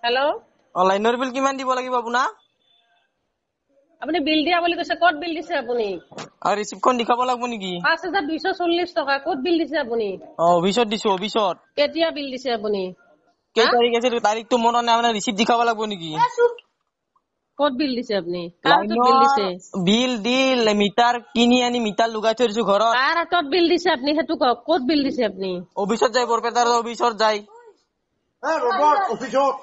Hello'. অ, লাইনৰ বিল কিমান দিব লাগিব আপোনাক? আপুনি বিল দিয়া বুলি কৈছে, ক'ত বিল দিছে আপুনি? আৰু ৰিচিপ্টখন দেখাব লাগিব নেকি? 5240 টকা ক'ত বিল দিছে আপুনি? অ, অফিচত দিছো, অফিচত। কেতিয়া বিল দিছে আপুনি? কেই তাৰিখ আছিল তাৰিখটো মনত নাই, আপোনাৰ ৰিচিপ্ট দেখাব লাগিব নেকি? ক'ত বিল দিছে আপুনি? কাৰ হাতত বিল দিছে? বিল দি মিটাৰ কিনি আনি মিটাৰ লগাই থৈ দিছো ঘৰত। কাৰ হাতত বিল দিছে আপুনি সেইটো কওক, ক'ত বিল দিছে আপুনি? অফিচত যায়, বৰপেটাৰ অফিচত যায়। অফিচত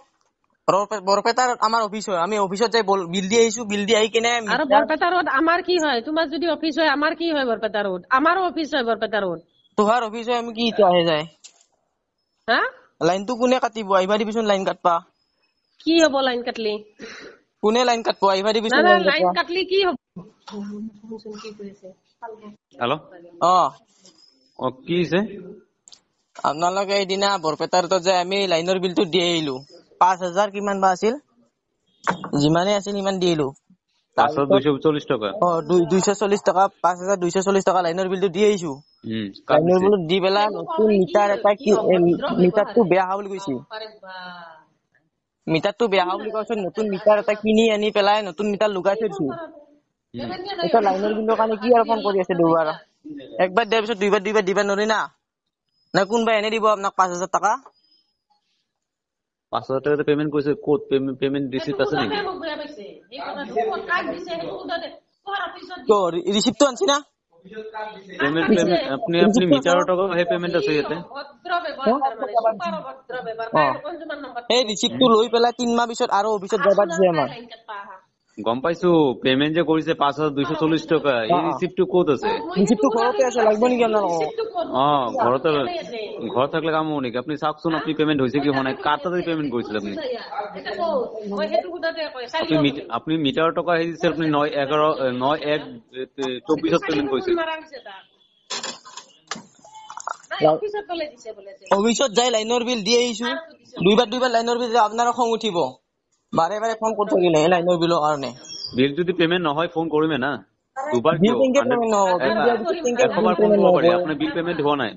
বৰপেটাৰ আমাৰ অফিচ হয়, আমি অফিচত যাই বিল দি আহিছো। বিল দি আহি কিনে আৰু বৰপেটা ৰোড আমাৰ কি হয়? তোমাৰ যদি অফিচ হয় আমাৰ কি হয়? বৰপেটা ৰোড আমাৰো অফিচ হয়। বৰপেটা ৰোড তোমাৰ অফিচ হয়, আমি কি আহে যায়? হা, লাইনটো কোনে কাটিব? আহিবা দিবিচোন লাইন কাটবা। কি হ'ব লাইন কাটলি? কোনে লাইন কাটব? আহিবা দিবিচোন। লাইন কাটলি কি হ'ব? হেল্ল'। অ অ, কি হৈছে? আপোনালোকে এইদিনা বৰপেটাৰ যাই আমি লাইনৰ বিলটো দি আহিলো। 5000 কিমান বা আছিল, যিমানে আছিল সিমান দি আহিলো। 5240 টকা। অ, 240 টকা, 5240 টকা লাইনৰ বিলটো দি আহিছো। লাইনৰ বিলটো দি পেলাই নতুন মিটাৰ এটা কি মিটাৰটো বেয়া হোৱা বুলি কৈছে। মিটাৰটো বেয়া হোৱা বুলি কোৱাৰ নতুন মিটাৰ এটা কিনি আনি পেলাই নতুন মিটাৰ লগাই থৈ দিছো। এতিয়া লাইনৰ বিলৰ কাৰণে কি আৰু ফোন কৰি আছে দুবাৰ? একবাৰ দিয়াৰ পিছত দুইবাৰ দুইবাৰ দিবা নোৱাৰি না। না কোনোবাই এনে দিব আপোনাক 5000 টকা? 5000 টকা পেমেন্ট কৰিছে ক'ত? পেমেন্ট ৰিচিপ্ট আছে নেকি? ৰিচিপ্টটো আনছি না? পেমেন্ট আপুনি আপুনি মিটাৰৰ টকা সেই পেমেন্ট আছে ইয়াতে। এই ৰিচিপ্টটো লৈ পেলাই 3 মাহ পিছত আৰু অফিচত যাবা দিছে আমাক। গম পাইছো, পেমেন্ট যে কৰিছে 5240 টকা, এই ৰিচিপ্টটো ক'ত আছে? ৰিচিপ্টটো ঘৰতে আছে, লাগিব নেকি আপোনালোকক? অ, ঘৰতে, ঘৰত থাকিলে কাম হ'ব নেকি? আপুনি চাওকচোন আপুনি পেমেন্ট হৈছে কি হোৱা নাই। কাৰ তাতে পেমেন্ট কৰিছিল আপুনি? আপুনি মিটাৰৰ টকা হেৰি দিছে, আপুনি 9 11 9 1 24 পেমেন্ট কৰিছিল। অফিচত যাই লাইনৰ বিল দি আহিছো। দুইবাৰ দুইবাৰ লাইনৰ বিল আপোনাৰ খং উঠিব, বাৰে বাৰে ফোন কৰি থাকিলে লাইনৰ বিলৰ কাৰণে। বিল যদি পেমেন্ট নহয় ফোন কৰিমে না। দুবাৰ কিয়? এশবাৰ ফোন কৰিব পাৰি। আপোনাৰ বিল পেমেন্ট হোৱা নাই।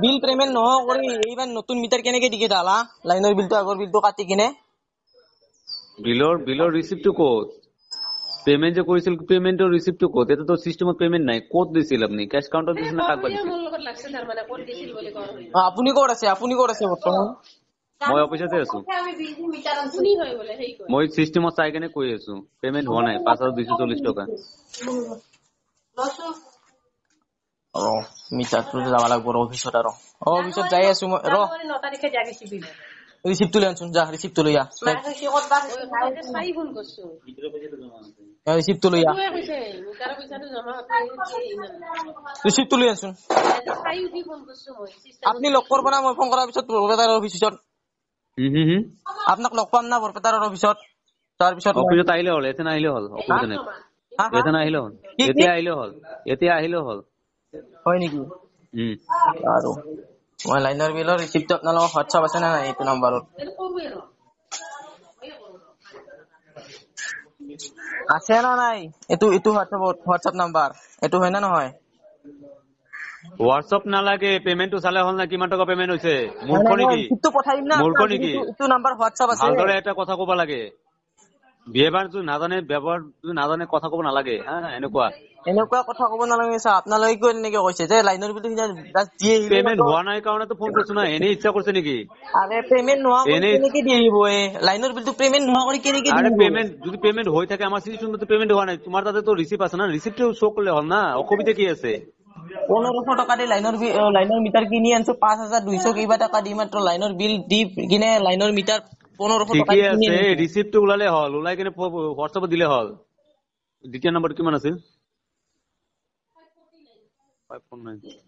বিল পেমেন্ট নোহোৱা কৰি এইবাৰ নতুন মিটাৰ কেনেকে দিকে দালা? লাইনৰ বিলটো আগৰ বিলটো কাটি কিনে। বিলৰ ৰিচিপ্টটো ক'ত? পেমেন্ট যে কৰিছিল পেমেন্টৰ ৰিচিপ্টটো ক'ত? এটা তো চিষ্টেমত পেমেন্ট নাই। ক'ত দিছিল আপুনি? কেছ কাউণ্টাৰ দিছিল না কাক দিছিল? আপুনি ক'ত আছে? আপুনি ক'ত আছে বৰ্তমান? মই অফিচতে আছো। মই চিষ্টেমত চাই কেনে কৈ আছো পেমেন্ট হোৱা নাই 5240 টকা। অ, মিটাৰটো যাব লাগিব অফিচত আৰু। অ, অফিচত যাই আছো মই। ৰ, ৰিচিপ্টটো লৈ আনচোন, যা ৰিচিপ্টটো লৈ আহ। ৰিচিপ্টটো লৈ আহ, ৰিচিপ্টটো লৈ আনচোন। আপুনি লগ কৰিব না মই ফোন কৰাৰ পিছত বৰপেটাৰ অফিচত? আপোনাক লগ পাম না বৰপেটাৰ অফিচত? তাৰপিছত অফিচত আহিলে হ'ল, এতিয়া নাহিলে হ'ল, অসুবিধা নাই। এতিয়া নাহিলে হ'ল, এতিয়া আহিলে হ'ল, এতিয়া আহিলে হ'ল। হয় নেকি? আৰু মই লাইনৰ বিলৰ ৰিচিপ্টটো আপোনালোকৰ হোৱাটছআপ আছে নে নাই এইটো নাম্বাৰত? আছে না নাই? এইটো এইটো হোৱাটছআপত, হোৱাটছআপ নাম্বাৰ এইটো হয় না নহয়? হোৱাটছআপ নালাগে, পেমেন্টটো চালে হ'ল না কিমান টকা পেমেন্ট হৈছে। মূৰ্খ নেকি? মূৰ্খ নেকি? এইটো নাম্বাৰ হোৱাটছআপ আছে। ভালদৰে এটা কথা ক'ব লাগে। ব্যৱহাৰ যদি নাজানে, ব্যৱহাৰ যদি নাজানে কথা ক'ব নালাগে। হা, এনেকুৱা এনেকুৱা কথা ক'ব নালাগে ছাৰ। আপোনালোকে কিয় এনেকে কৈছে যে লাইনৰ বিলটো সিদিনা দি আহিলো? পেমেন্ট হোৱা নাই কাৰণেতো ফোন কৰিছো না। এনেই ইচ্ছা কৰিছে নেকি? আৰে পেমেন্ট নোহোৱা কৰি কেনেকে দি আহিব? এই লাইনৰ বিলটো পেমেন্ট নোহোৱা কৰি কেনেকে আৰে পেমেন্ট যদি পেমেন্ট হৈ থাকে আমাৰ চিষ্টেমত পেমেন্ট হোৱা নাই। তোমাৰ তাতে তো ৰিচিপ্ট আছে না, ৰিচিপ্টটো শ্ব' কৰিলে হ'ল না। অসুবিধা কি আছে? 1500 টকা দি লাইনৰ লাইনৰ মিটাৰ কিনি আনছো। 5200 কিবা টকা দি মাত্ৰ লাইনৰ বিল দি কিনে লাইনৰ মিটাৰ 1500 টকা। ঠিকে আছে, ৰিচিপ্টটো ওলালে হ'ল, ওলাই কিনে হোৱাটছএপত দিলে হ'ল। দ্বিতীয় নম্বৰটো কিমান আছিল? 549।